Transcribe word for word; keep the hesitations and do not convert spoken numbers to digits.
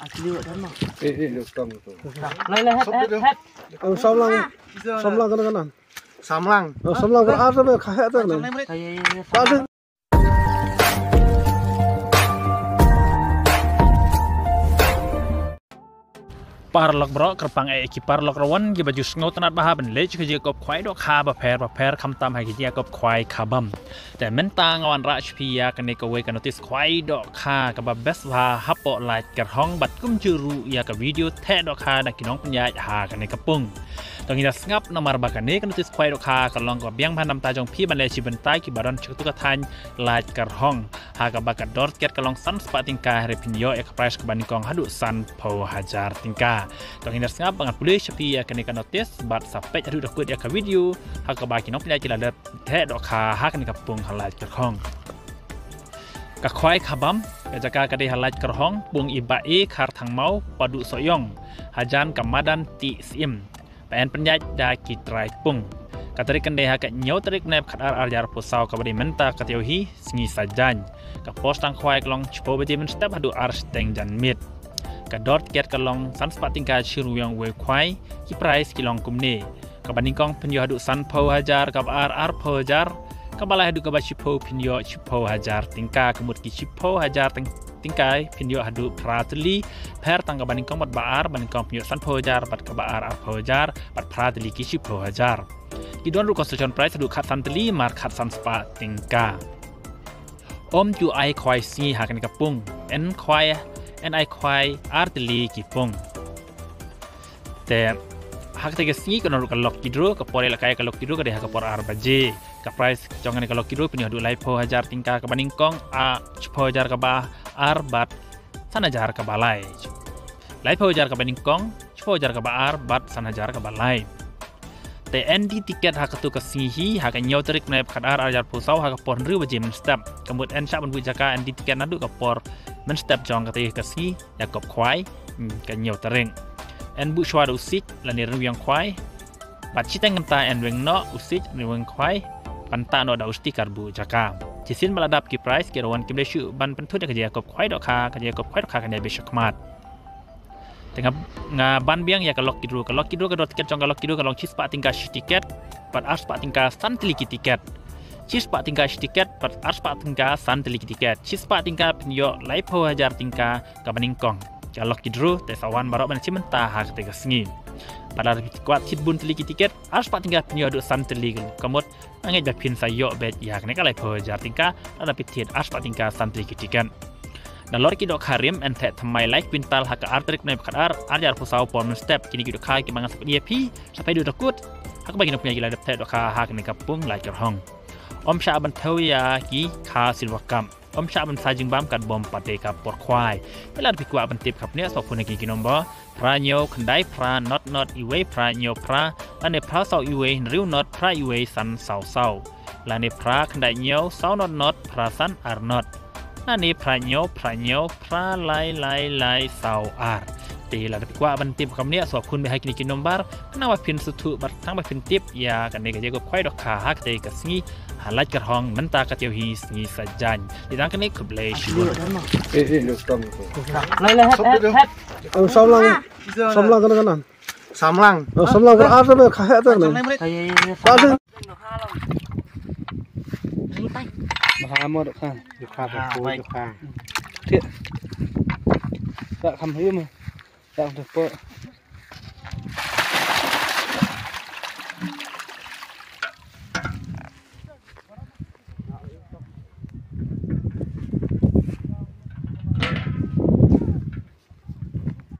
Eh, eh. Samlang. Samlang kan kan. Samlang. Samlang kan ar. Paralok bro, kyrpang eh ki paralok rawan ki ba ju sngew tnat bha ban leit ka jingïakop khwai dohkha bapher bapher khamtam ha ki jingïakop khwai khabam. Te mynta nga wanrah sha phi ïa kane kawei ka notis khwai dohkha kaba best bha hapoh Laitkar Hong bad kumjuh ruh ïa ka video theh dohkha na ki nongpynïaid ha kane ka pung. To ngin ïa sngap namar ba kane ka notis khwai dohkha ka long kaba biang bha namar jong phi ban leit shi bynta ki ba don sha katu ka thaiñ Laitkar Hong. Ha kaba ka dor tiket ka long san spah tyngka hynrei phin ïoh ïa ka prize kaba nyngkong haduh sanphew hajar tyngka. To ngin ïa sngap ba ngan pule sha phi ïa kane ka notis bad sa peit haduh da kut ïa ka video ha kaba ki nongpynïaid ki la leit theh dohkha ha kane ka pung ha Laitkar Hong. Ka khwai khabam, ka jaka ka dei ha Laitkar Hong, pung i Bah E Kharthangmaw, Paduh Sohiong, hajan ka madan Tih Syiem. Ba yn pynïaid da ki trai pung. Ka tarik kan dei ha ka hynñiew tarik bnai khatar ar hajar arphew saw kaba dei mynta ka taïew hi sngi Saitjaiñ. Ka por sdang khwai ka long shiphew baje mynstep haduh ar shiteng janmiet. Ka dor tiket ka long san spah tyngka shi ryngwiang uwei u khwai, ki prize ki long kumne. Kaba nyngkong phin ïoh haduh sanphew hajar, kaba ar arphew hajar, kaba lai haduh kaba shiphew phin ïoh shiphew hajar tyngka, ka mut ki shiphew hajar tyng-, tyngka phin ïoh haduh phra tylli, pher tang kaba nyngkong bad ba ar, ba nyngkong phin ïoh sanphew hajar, bad kaba ar arphew hajar, bad phra tylli ki shiphew hajar. Ki don ruh consolation prize haduh khatsan tylli, mar khatsan spah tyngka. Ym ju ai khwai sngi ha kane ka pung. Yn khwai, yn ai khwai ar tylli ki pung. Te ha kata ka sngi ka don ruh ka lucky draw, ka por ïalehkai ka lucky draw ka dei ha ka por ar baje. Ka prize jong kane ka lucky draw phin ïoh haduh laiphew hajar tyngka kaba nyngkong, a, shiphew hajar kaba ar bad san hajar kaba lai. Laiphew hajar kaba nyngkong, shiphew hajar kaba ar bad san hajar kaba lai. Te yn die tiket ha katu ka sngi hi ha ka hynñiew tarik bnai khatar ar hajar arphew saw ha ka por hynriew baje mynstep. Ka mut yn shah ban buh jaka yn die tiket naduh ka por mynstep jong kata ka sngi ïakop khwai, hmm, ka hynñiew tarik. Yn buh shuwa da u siej lane ryngwiang khwai. Bad shiteng kynta yn weng noh u siej ryngwiang khwai, pynthut noh da u sticker buh jaka. Shisien ba la dap ki prize ki rawan kim dei shuh ban pynthut ïa ka jingïakop khwai dohkha, ka jingïakop khwai dohkha kan ïa bit shakhmat. Te nga, nga ban biang ïa ka lucky draw. Ka lucky draw, ka dor tiket jong ka lucky draw ka long shispah tyngka shi tiket, bad arspah tyngka san tylli ki tiket. Shispah tyngka shi tiket, bad arspah tyngka san tylli ki tiket. Shispah tyngka phin ïoh laiphew hajar tyngka kaba nyngkong. Ka lucky draw te sa wan baroh ban shim bynta ha kata ka sngi. Bad lada phi kwah thied bun tylli ki tiket, arspah tyngka phin ïoh haduh san tylli, ka mut nga ngeit ba phin sa ïoh beit ïa kane ka laiphew hajar tyngka lada phi thied arspah tyngka san tylli ki tiket. Nalor ki dohkha rim yn theh thymmai lai kwintal ha ka ar tarik bnai khatar ar hajar arphew saw por mynstep. Kine ki dohkha kiba ngan sa pyni ïa phi, sa peit haduh da kut ha kaba ki nongpynïaid ki la dep theh dohkha ha kane ka pung Laitkar Hong. Ym shah ban thew ïa ki kha silver cup. Ym shah ban sa jingbam katba ym pat dei ka por khwai. Te lada phi kwah ban tip, kane sngewbha phone ha kine ki nombor: phra hynñiew khyndai phra not not uwei phra hynñiew phra, lane phra saw uwei hynriew not phra uwei san saw saw, lane phra khyndai hynñiew saw not not phra san ar not, lane phra hynñiew phra hynñiew phra lai lai lai saw ar. Te lada phi kwah ban tip kumne, sngewbha phone beit ha kine ki nombor, khnang ba phin sngewthuh bad khnang ba phin tip ïa kane ka jingïakop khwai dohkha ha kata ka sngi ha Laitkar Hong mynta ka taïew hi sngi Saitjaiñ. Te tang kane, khublei shibun. Eh, eh. Lai lai het het het. Samlang. Samlang kan kan. Samlang. Oh, samlang kan ar ta kha het ta kan. Samlang. Maha mo dohkha. Dohkha, dohkha, dohkha. Thik. Tak kham hiu mo. Tak dohkha.